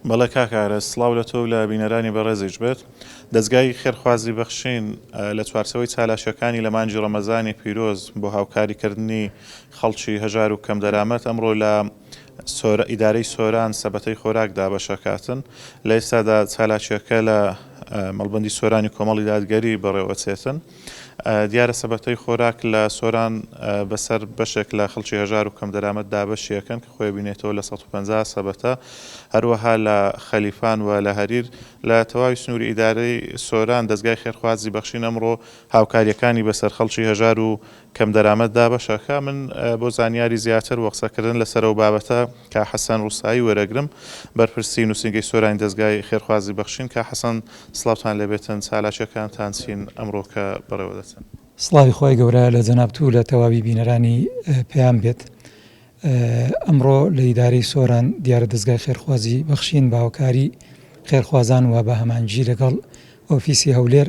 بەڵێ کاک ئارەز، سڵاو لە تۆ و لە بینەرانی بەڕێزیش بێت. دەزگای خێرخوازی بەخشین لە چوارچێوەی چالاکییەکانی لە مانگی ڕەمەزانی پیرۆز بۆ هاوکاریکردنی خەڵکی هەژار و کەمدەرامەت ئەمڕۆ لە ئیدارەی سۆران سەبەتەی خۆراک دابەشەکاتن. لە ئێستادا چالاکییەکە لە مەڵبەندی سۆرانی کۆمەڵی دادگەری بەڕێوەچێتن. دیارە سەبەتەی خۆراک لە سۆران بەسەر بەشێک لە خەڵکی هەژار و کەمدەرامەت دابەشی ئەکەن کە خۆی بینێتەوە لە 150 سەبەتە، هەروەها لە خەلیفان و لە هەریر لە تەواوی سنووری ئیدارەی سۆران دەزگای خێرخوازی بەخشین ئەمڕۆ هاوکارییەکانی بەسەر خەڵکی هەژار و کەمدەرامەت دابەش ئەکا. من بۆ زانیاری زیاتر و قسەکردن لەسەر ئەو بابەتە کا حەسەن ڕووسایی وەرەگرم بەرپرسی نووسینگەی سۆرانی دەزگای خێرخوازی بەخشین. کا حەسەن سڵاوتان لێبێتن چالاکیەکانتان چین ئەمڕۆ کە بەڕێوە دەچن؟ سڵاوی خوای گەورە لە جەنابت و لە تەواوی بینەرانی پەیام بێت. ئەمڕۆ لە ئیدارەی سۆران دیارە دەزگای خێرخوازی بەخشین بە هاوکاری خێرخوازان و بە هەمانگی لەگەڵ ئۆفیسی هەولێر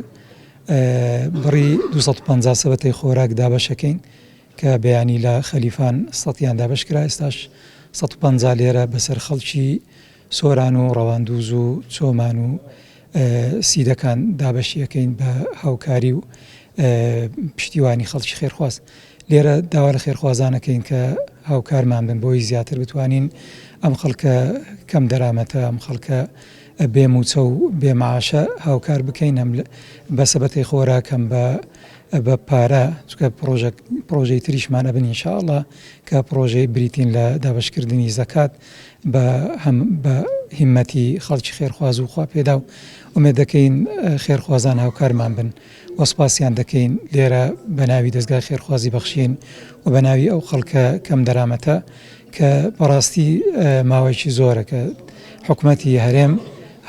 بڕی 250 سەبەتەی خۆراک دابەشەکەین کە بەیانی لە خەلیفان سەتیان دابەش کرا ئێستاش 150 لێرە بەسەر خەڵکی سۆران و ڕەواندوز و چۆمان و سیدەکان دابەشی ئەکەین بە هاوکاری و پشتیوانی خەڵکی خێرخواز. لێرە داوا لە خێرخوازان ئەکەین کە هاوکارمان بن بۆی زیاتر بتوانین ئەم خەڵکە کەم دەرامەتە، ئەم خەڵکە بێ مووچە و بێ معاشە هاوکار بکەین هەم بە سەبەتەی خۆراک هەم بە بە پارە چونکە پڕۆژە پڕۆژەی تریشمان ئەبن ان شاء اللە کە پڕۆژەی بریتین لە دابەشکردنی زەکات بە هەم بە هیمەتی خەڵکی خێرخواز و خوا پێداو ئومێد دەکەین خێرخوازان هاوکارمان بن و سپاسیان دەکەین لێرە بە ناوی دەزگای خێرخوازی بەخشین و بە ناوی ئەو خەڵکە کەم دەرامەتە کە بەڕاستی ماوەیەکی زۆرە کە حکومەتی هەرێم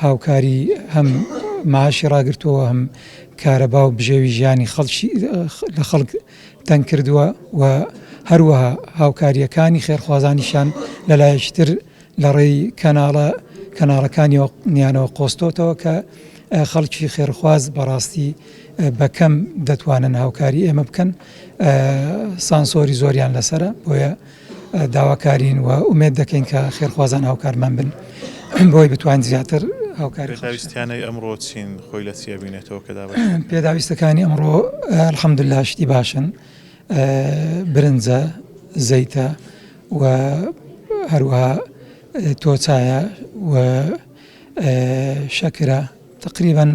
هاوکاری هەم معاشی ڕاگرتووە هەم کارەبا و بژێوی ژیانی خەڵکی لە خەڵک تەنگ کردووە و هەروەها هاوکارییەکانی خێرخوازانیشیان لەلایەکی تر لە ڕێی کەناڵە کەناڵەکانیانەوە قۆستۆتەوە کە خەڵکی خێرخواز بەڕاستی بە کەم دەتوانن هاوکاری ئێمە بکەن سانسۆری زۆریان لەسەرە بۆیە داواکارین و ئومێد دەکەین کە خێرخوازان هاوکارمان بن بۆی بتوانین زیاتر هاوکاری خەڵک. پێداویستیانەی ئەمڕۆ چین؟ خۆی لە چی ئەبینێتەوە کە دابەش دەکرێن؟ پێداویستەکانی ئەمڕۆ الحمدللە شتی باشن، برنجە، زەیتە و هەروەها تۆچایە و شەکرە، تەقریبەن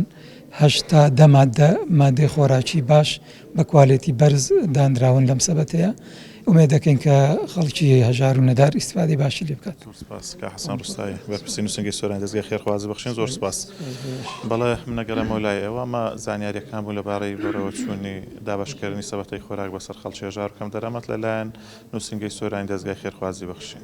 هەشت تا دە ماددە ماددەی خۆراکی باش بە کوالێتی بەرز دانراون لەم سەبەتەیە، ئومێد دەکەین کە خەڵکی هەژار و نەدار ئیستفادەی باشی لێ بکات. زۆر سپاس کاک حەسەن ڕوستایی بەرپرسی نووسینگەی سۆرانی دەزگای خێرخوازی بەخشین زۆر سپاس. بەڵێ من ئەگەڕێمەوە لای ئێوە ئەمە زانیاریەکان بوون لەبارەی بەڕێوەچوونی دابەشکردنی سەبەتەی خۆراک بەسەر خەڵکی هەژار و کەمدەرامەت لەلایەن نووسینگەی سۆرانی دەزگای خێرخوازی بەخشین.